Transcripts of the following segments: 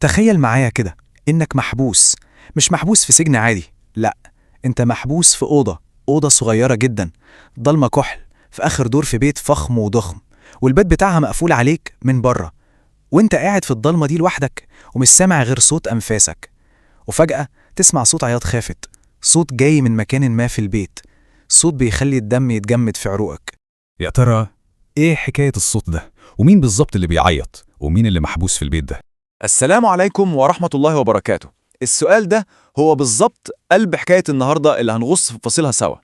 تخيل معايا كده إنك محبوس، مش محبوس في سجن عادي، لأ، أنت محبوس في أوضة صغيرة جدا، ضلمة كحل، في آخر دور في بيت فخم وضخم، والباب بتاعها مقفول عليك من بره، وأنت قاعد في الضلمة دي لوحدك ومش سامع غير صوت أنفاسك. وفجأة تسمع صوت عياط خافت، صوت جاي من مكان ما في البيت، صوت بيخلي الدم يتجمد في عروقك. يا ترى إيه حكاية الصوت ده؟ ومين بالظبط اللي بيعيط؟ ومين اللي محبوس في البيت ده؟ السلام عليكم ورحمة الله وبركاته. السؤال ده هو بالظبط قلب حكاية النهاردة اللي هنغوص في تفاصيلها سوا.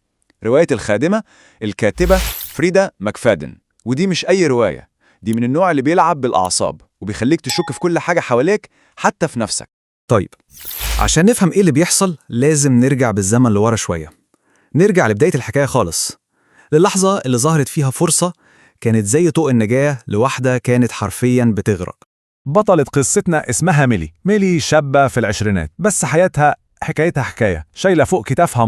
رواية الخادمة، الكاتبة فريدا ماكفادن. ودي مش أي رواية، دي من النوع اللي بيلعب بالأعصاب وبيخليك تشك في كل حاجة حواليك، حتى في نفسك. طيب، عشان نفهم إيه اللي بيحصل لازم نرجع بالزمن لورا شوية، نرجع لبداية الحكاية خالص، للحظة اللي ظهرت فيها فرصة كانت زي طوق النجاة لواحدة كانت حرفياً بتغرق. بطلة قصتنا اسمها ميلي. ميلي شابة في العشرينات، بس حياتها حكايتها حكاية، شايلة فوق كتافها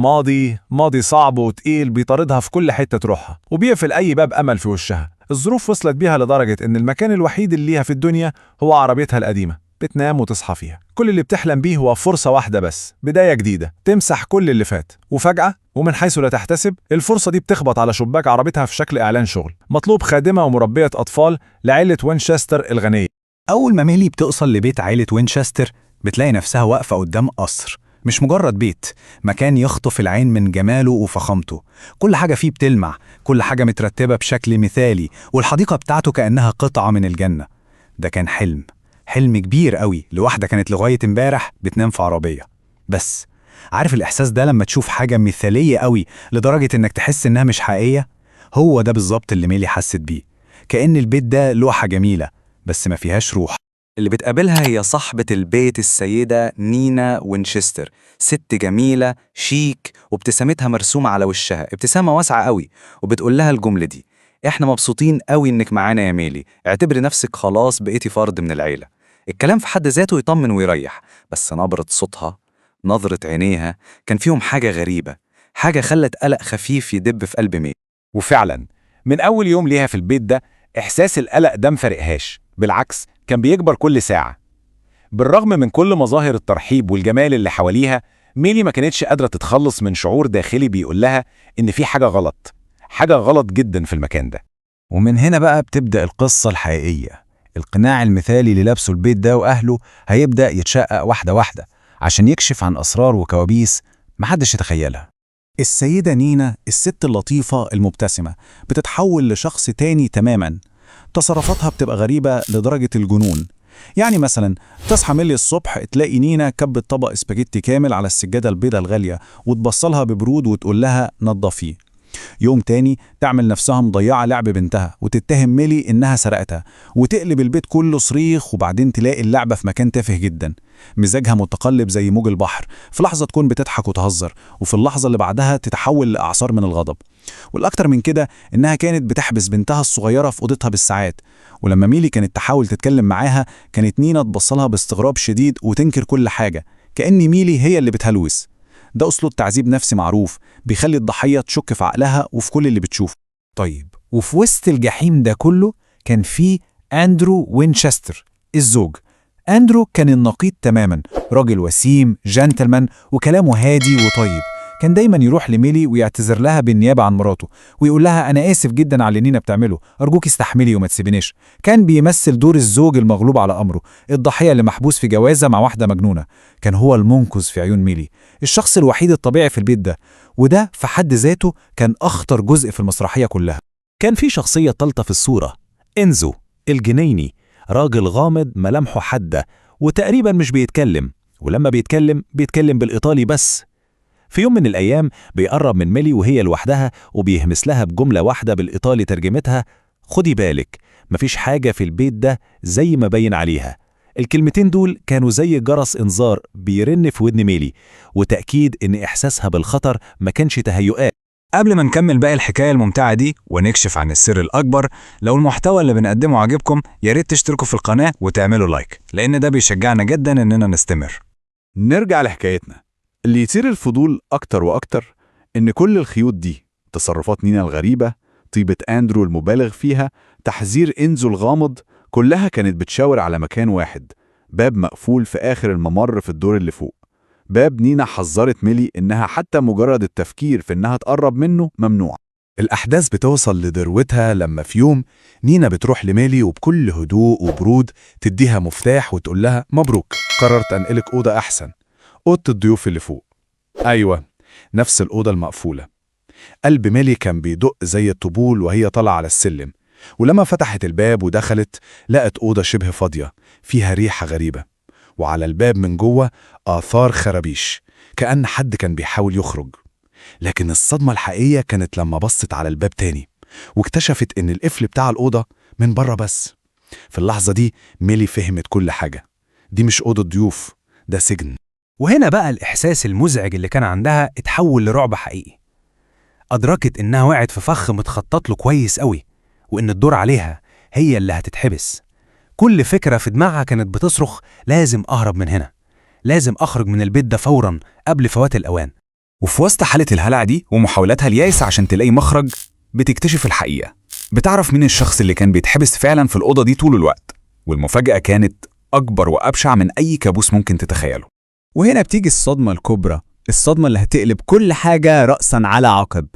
ماضي صعب وتقيل بيطاردها في كل حتة تروحها، وبيقفل أي باب أمل في وشها. الظروف وصلت بيها لدرجة إن المكان الوحيد اللي ليها في الدنيا هو عربيتها القديمة، بتنام وتصحى فيها. كل اللي بتحلم بيه هو فرصة واحدة بس، بداية جديدة تمسح كل اللي فات. وفجأة ومن حيث لا تحتسب، الفرصة دي بتخبط على شباك عربيتها في شكل إعلان شغل، مطلوب خادمة ومربية أطفال لعيلة وينشستر الغنية. أول ما ميلي بتوصل لبيت عيلة وينشستر بتلاقي نفسها واقفة قدام قصر، مش مجرد بيت، مكان يخطف العين من جماله وفخامته. كل حاجة فيه بتلمع، كل حاجة مترتبة بشكل مثالي، والحديقة بتاعته كأنها قطعة من الجنة. ده كان حلم، حلم كبير قوي لواحدة كانت لغاية امبارح بتنام في عربية. بس عارف الإحساس ده لما تشوف حاجة مثالية قوي لدرجة إنك تحس إنها مش حقيقية؟ هو ده بالظبط اللي ميلي حست بيه، كأن البيت ده لوحة جميلة بس ما فيهاش روح. اللي بتقابلها هي صاحبة البيت السيدة نينا وينشستر، ست جميلة شيك وابتسامتها مرسومة على وشها، ابتسامة واسعة قوي، وبتقول لها الجملة دي: احنا مبسوطين قوي انك معانا يا ميلي، اعتبري نفسك خلاص بقيتي فرد من العيلة. الكلام في حد ذاته يطمن ويريح، بس نبرة صوتها، نظرة عينيها، كان فيهم حاجة غريبة، حاجة خلت قلق خفيف يدب في قلب ميلي. وفعلا من أول يوم ليها في البيت ده إحساس القلق ده مفارقهاش، بالعكس كان بيكبر كل ساعة. بالرغم من كل مظاهر الترحيب والجمال اللي حواليها، ميلي ما كانتش قادرة تتخلص من شعور داخلي بيقول لها إن في حاجة غلط، حاجة غلط جدا في المكان ده. ومن هنا بقى بتبدأ القصة الحقيقية. القناع المثالي اللي لابسه البيت ده وأهله هيبدأ يتشقق واحدة واحدة عشان يكشف عن أسرار وكوابيس محدش يتخيلها. السيدة نينا، الست اللطيفة المبتسمة، بتتحول لشخص تاني تماما. تصرفاتها بتبقى غريبة لدرجة الجنون. يعني مثلا تصحى ميلي الصبح تلاقي نينا كبت طبق اسباجيتي كامل على السجادة البيضاء الغالية وتبصلها ببرود وتقول لها نظفيه. يوم تاني تعمل نفسها مضيعة لعب بنتها وتتهم ميلي إنها سرقتها، وتقلب البيت كله صريخ، وبعدين تلاقي اللعبة في مكان تافه جدا. مزاجها متقلب زي موج البحر، في لحظة تكون بتضحك وتهزر، وفي اللحظة اللي بعدها تتحول لأعصار من الغضب. والأكتر من كده إنها كانت بتحبس بنتها الصغيرة في أوضتها بالساعات، ولما ميلي كانت تحاول تتكلم معاها كانت نينا تبصلها باستغراب شديد وتنكر كل حاجة، كأن ميلي هي اللي بتهلوس. ده أسلوب تعذيب نفسي معروف، بيخلي الضحية تشك في عقلها وفي كل اللي بتشوفه. طيب، وفي وسط الجحيم ده كله كان في أندرو وينشستر الزوج. أندرو كان النقيض تماما، راجل وسيم، جنتلمان، وكلامه هادي وطيب. كان دايما يروح لميلي ويعتذر لها بالنيابة عن مراته ويقول لها أنا آسف جدا على اللي نينا بتعمله، أرجوك استحملي وما تسيبينيش. كان بيمثل دور الزوج المغلوب على أمره، الضحية اللي محبوس في جوازة مع واحدة مجنونة. كان هو المنقذ في عيون ميلي، الشخص الوحيد الطبيعي في البيت ده، وده في حد ذاته كان أخطر جزء في المسرحية كلها. كان في شخصية تالتة في الصورة، إنزو الجنيني، راجل غامض ملامحه حادة وتقريبا مش بيتكلم، ولما بيتكلم بيتكلم بالإيطالي بس. في يوم من الأيام بيقرب من ميلي وهي لوحدها وبيهمس لها بجملة واحدة بالإيطالي ترجمتها: خدي بالك، مفيش حاجة في البيت ده زي ما باين عليها. الكلمتين دول كانوا زي جرس إنذار بيرن في ودن ميلي، وتأكيد إن إحساسها بالخطر ما كانش تهيؤات. قبل ما نكمل باقي الحكاية الممتعة دي ونكشف عن السر الأكبر، لو المحتوى اللي بنقدمه عجبكم يا ريت تشتركوا في القناة وتعملوا like، لأن ده بيشجعنا جدا إننا نستمر. نرجع لحكايتنا. اللي يثير الفضول أكتر وأكتر إن كل الخيوط دي، تصرفات نينا الغريبة، طيبة أندرو المبالغ فيها، تحذير إنزو الغامض، كلها كانت بتشاور على مكان واحد، باب مقفول في آخر الممر في الدور اللي فوق. باب نينا حذرت ميلي إنها حتى مجرد التفكير في إنها تقرب منه ممنوع. الأحداث بتوصل لذروتها لما في يوم نينا بتروح لميلي وبكل هدوء وبرود تديها مفتاح وتقول لها مبروك، قررت أنقلك أوضة أحسن، أوضة الضيوف اللي فوق. أيوة، نفس الأوضة المقفولة. قلب ميلي كان بيدق زي الطبول وهي طالعة على السلم، ولما فتحت الباب ودخلت لقت أوضة شبه فاضية فيها ريحة غريبة، وعلى الباب من جوه آثار خرابيش كأن حد كان بيحاول يخرج. لكن الصدمة الحقيقية كانت لما بصت على الباب تاني واكتشفت إن القفل بتاع الأوضة من بره بس. في اللحظة دي ميلي فهمت كل حاجة، دي مش أوضة ضيوف، ده سجن. وهنا بقى الإحساس المزعج اللي كان عندها اتحول لرعب حقيقي. أدركت إنها وقعت في فخ متخطط له كويس قوي، وإن الدور عليها هي اللي هتتحبس. كل فكرة في دماغها كانت بتصرخ لازم أهرب من هنا، لازم أخرج من البيت ده فوراً قبل فوات الأوان. وفي وسط حالة الهلع دي ومحاولاتها اليائسة عشان تلاقي مخرج، بتكتشف الحقيقة. بتعرف مين الشخص اللي كان بيتحبس فعلا في الأوضة دي طول الوقت، والمفاجأة كانت أكبر وأبشع من أي كابوس ممكن تتخيله. وهنا بتيجي الصدمة الكبرى، الصدمة اللي هتقلب كل حاجة رأسا على عقب.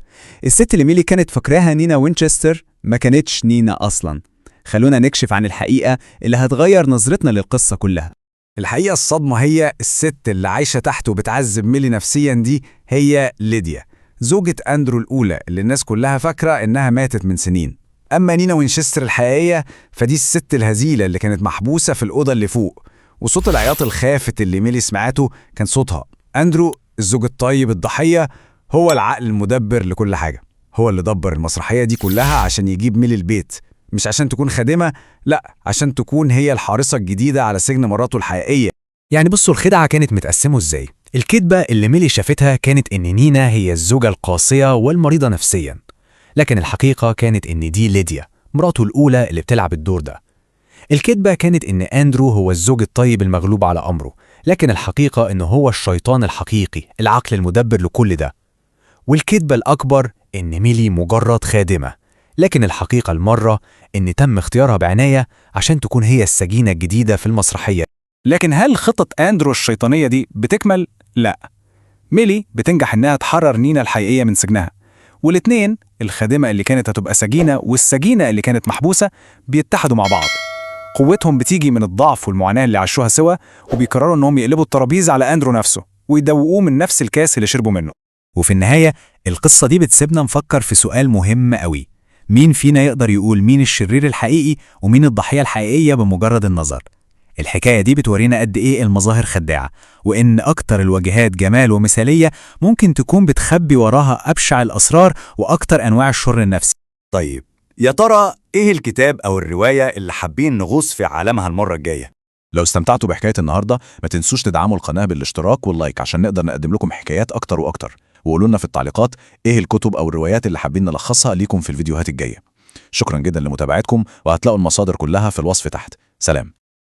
الست اللي ميلي كانت فاكراها نينا وينشستر ما كانتش نينا أصلا. خلونا نكشف عن الحقيقة اللي هتغير نظرتنا للقصة كلها. الحقيقة الصدمة هي الست اللي عايشة تحت وبتعذب ميلي نفسيا دي هي ليديا، زوجة أندرو الأولى اللي الناس كلها فاكرة إنها ماتت من سنين. أما نينا وينشستر الحقيقية فدي الست الهزيلة اللي كانت محبوسة في الأوضة اللي فوق، وصوت العياط الخافت اللي ميلي سمعته كان صوتها. أندرو الزوج الطيب الضحية هو العقل المدبر لكل حاجة، هو اللي دبر المسرحية دي كلها عشان يجيب ميلي البيت، مش عشان تكون خادمة، لا، عشان تكون هي الحارسة الجديدة على سجن مراته الحقيقية. يعني بصوا الخدعة كانت متقسمة ازاي. الكذبة اللي ميلي شافتها كانت إن نينا هي الزوجة القاسية والمريضة نفسيا، لكن الحقيقة كانت إن دي ليديا مراته الأولى اللي بتلعب الدور ده. الكذبة كانت إن أندرو هو الزوج الطيب المغلوب على أمره، لكن الحقيقة إنه هو الشيطان الحقيقي، العقل المدبر لكل ده. والكذبة الأكبر إن ميلي مجرد خادمة، لكن الحقيقة المرة إن تم اختيارها بعناية عشان تكون هي السجينة الجديدة في المسرحية. لكن هل خطة أندرو الشيطانية دي بتكمل؟ لا. ميلي بتنجح إنها تحرر نينا الحقيقية من سجنها، والاتنين الخادمة اللي كانت هتبقى سجينة والسجينة اللي كانت محبوسة بيتحدوا مع بعض. قوتهم بتيجي من الضعف والمعاناة اللي عاشوها سوا، وبيقرروا إنهم يقلبوا الترابيزة على أندرو نفسه ويدوقوه من نفس الكاس اللي شربوا منه. وفي النهاية القصة دي بتسيبنا نفكر في سؤال مهم قوي: مين فينا يقدر يقول مين الشرير الحقيقي ومين الضحية الحقيقية بمجرد النظر؟ الحكاية دي بتورينا قد إيه المظاهر خداعة، وإن أكتر الواجهات جمال ومثالية ممكن تكون بتخبي وراها أبشع الأسرار وأكتر أنواع الشر النفسي. طيب، يا ترى إيه الكتاب أو الرواية اللي حابين نغوص في عالمها المرة الجاية؟ لو استمتعتوا بحكاية النهاردة ما تنسوش تدعموا القناة بالاشتراك واللايك عشان نقدر نقدم لكم حكايات أكتر وأكتر، وقولوا لنا في التعليقات إيه الكتب أو الروايات اللي حابين نلخصها ليكم في الفيديوهات الجاية. شكرا جدا لمتابعتكم، وهتلاقوا المصادر كلها في الوصف تحت. سلام.